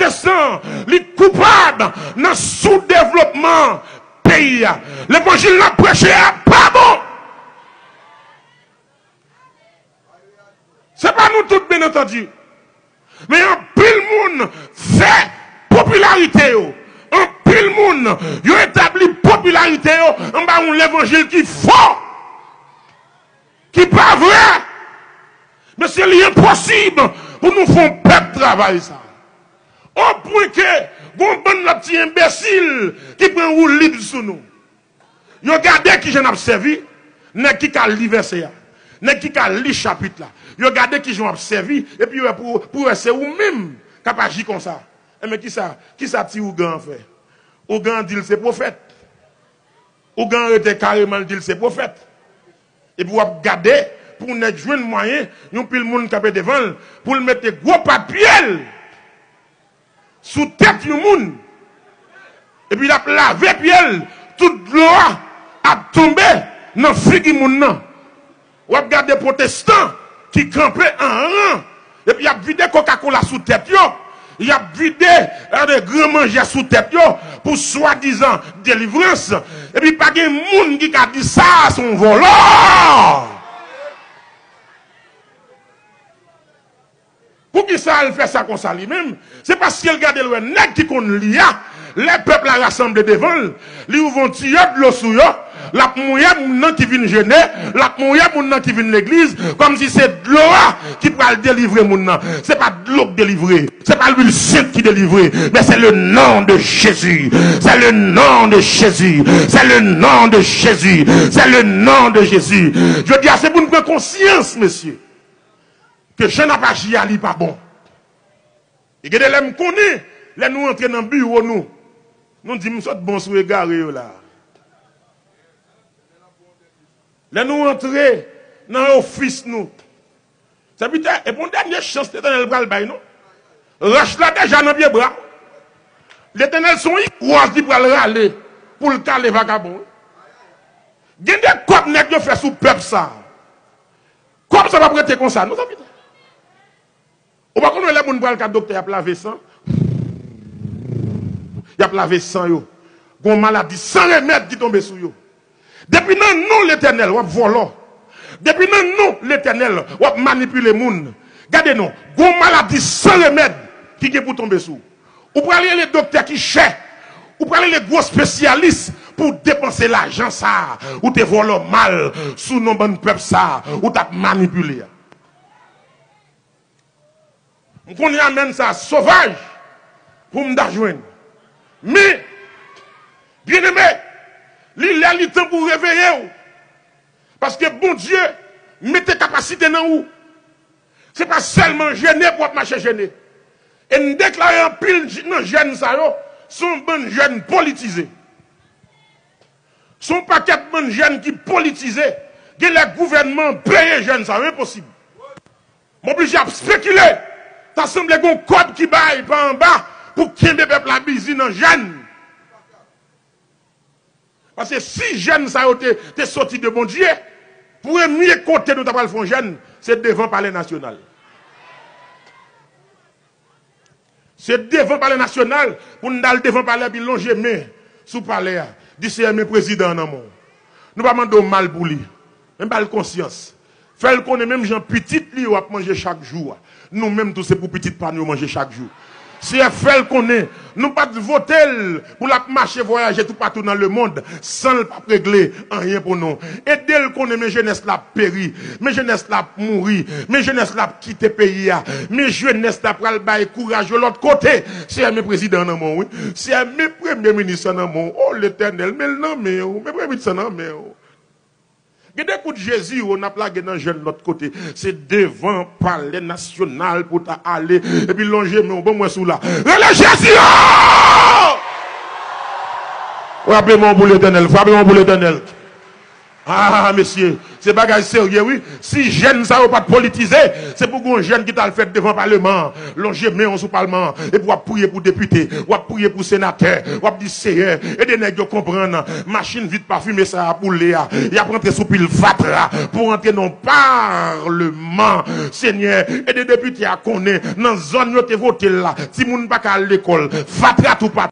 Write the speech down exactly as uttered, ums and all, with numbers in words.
pwotestan, li koupab nan soudevlopman peyi a. Levanjil n ap preche a pa bon. Se pa nou tout, byen antandi. Men anpil moun fè popilarite yo. Anpil moun, yo etabli popilarite yo anba yon levanjil ki fo, ki pa vre. Mesye, li enposib pou nou fè yon pèp travay sa. O pwen ke gon bann lòt ti enbesil ki pran woulib sou nou. Yo gade kijan n ap sèvi nèg ki ka li vèsè a, nèg ki ka li chapit la. Yo gade kijan w ap sèvi, epi yo wè pou, pou wè se ou menm k ap aji konsa. Enben, kisa, kisa ti ougan an fè? Ougan an di l se pwofèt. Ougan an rete kareman, l di l se pwofèt. Epi w ap gade pou nèg jwenn mwayen, yon pil moun kanpe devan l, pou l mete gwo pat pye l sou tèt yon moun. Epi l ap lave pye l, tout dlo a ap tonbe nan figi moun nan. W ap gade pwotestan ki kanpe an ran, epi y ap vide Coca-Cola sou tèt yo, y ap vide, eh, de gran manje sou tèt yo pou swadizan delivrans. Epi pa gen moun ki ka di sa se yon vòlò. Poukisa l fè sa konsa li menm? Se paske l gade l wè nèg ki konn li a, lè pèp la rasanble devan l, li ouvè yon tiyo dlo sou yo, l ap mouye moun nan ki vin jene, l ap mouye moun nan ki vin legliz, kòmsi se dlo a ki pral delivre moun nan. Se pa dlo k delivre, se pa lwil sent ki delivre, men se le non de Jezi, se le non de Jezi, se le non de Jezi, se le non de Jezi. Jodi a, se pou n pran konsyans, mesye, ke jan n ap aji a, li pa bon. E gen de lè m konnen, lè nou antre nan biwo nou, nou di m sot bon sou egare yo la. Lè nou antre nan ofis nou, sèvitè, e pa yon dènye chans Letènèl pral bay, non. Rach la deja nan pye bra. Letènèl se yon igwòz li pral rale pou l kale vagabon, wi. Gen de kòb nèg yo fè sou pèp sa. Kòb sa p ap rete konsa, non, sèvitè. Ou pa konn wè lè moun pral ka doktè, y ap lave san? Y ap lave san yo. Gon maladi san remèd ki tonbe sou yo. Depi nan non Letènèl, w ap vòlò. Depi nan non Letènèl, w ap manipile moun. Gade non, gon maladi san remèd ki gen pou tonbe sou ou. Ou pral rele doktè ki chè. Ou pral rele gwo espesyalis pou w depanse lajan sa a ou te vòlò mal sou non bann pèp sa a ou t ap manipile a. M konnen amèn sa a sovaj pou m ta jwenn. Men, byeneme, li lè li tan pou w reveye w. Paske Bondye mete kapasite nan ou. Se pa sèlman jene pou w ap mache jene. E n deklare anpil j-, nan jèn sa yo, se yon bann jèn politize. Se yon pakèt bann jèn ki politize. Genlè gouvènman an peye jèn sa yo, enposib. M oblije ap spekile. Ta sanble gon kòb ki bay pa anba pou kenbe pèp la bizi nan jèn. Paske si jèn sa yo te, te soti de Bondye, premye kote nou ta pral fè yon jèn, se devan Palè Nasyonal. Se devan Palè Nasyonal pou n t al devan palè epi lonje men sou palè a. Di, Seyè, men prezidan an nan men w. Nou pa mande w mal pou li. Men ba l konsyans. Fè l konnen menm jan pitit li yo ap manje chak jou a, nou menm tou se pou pitit pa nou yo manje chak jou. Seyè, fè l konnen nou pa t vote l pou l ap mache vwayaje toupatou nan lemonn san l p ap regle anyen pou nou. Ede l konnen men jenès la ap peri, men jenès la ap mouri, men jenès la ap kite peyi a, men jenès la pral bay kouraj yo lòt kote. Seyè, men prezidan an nan men w, wi. Seyè, men premye minis lan nan men w. O Letènèl, men l nan men w, men premye minis lan nan men w. Gen de kout Jeziro n ap lage nan jèn lòt kote. Se devan Palè Nasyonal pou w ta ale, epi lonje men w, ban m wè si w la. Rele Jeziro! Frape men w pou Letènèl, frape men w pou Letènèl. Ah, mesye, se bagay serye, wi. Si jèn sa yo pa t politize, se pou gon jèn ki t al fèt devan paleman an, lonje men w sou palman an, epi w ap priye pou depite, w ap priye pou senatè, w ap di, Seyè, ede nèg yo konprann machin vit pafime sa y ap woule a, y ap rantre sou pil fatra pou rantre nan palman. Senyè, ede depite a konnen nan zòn yo te vote l la, timoun pa ka al lekòl, fatra tou pa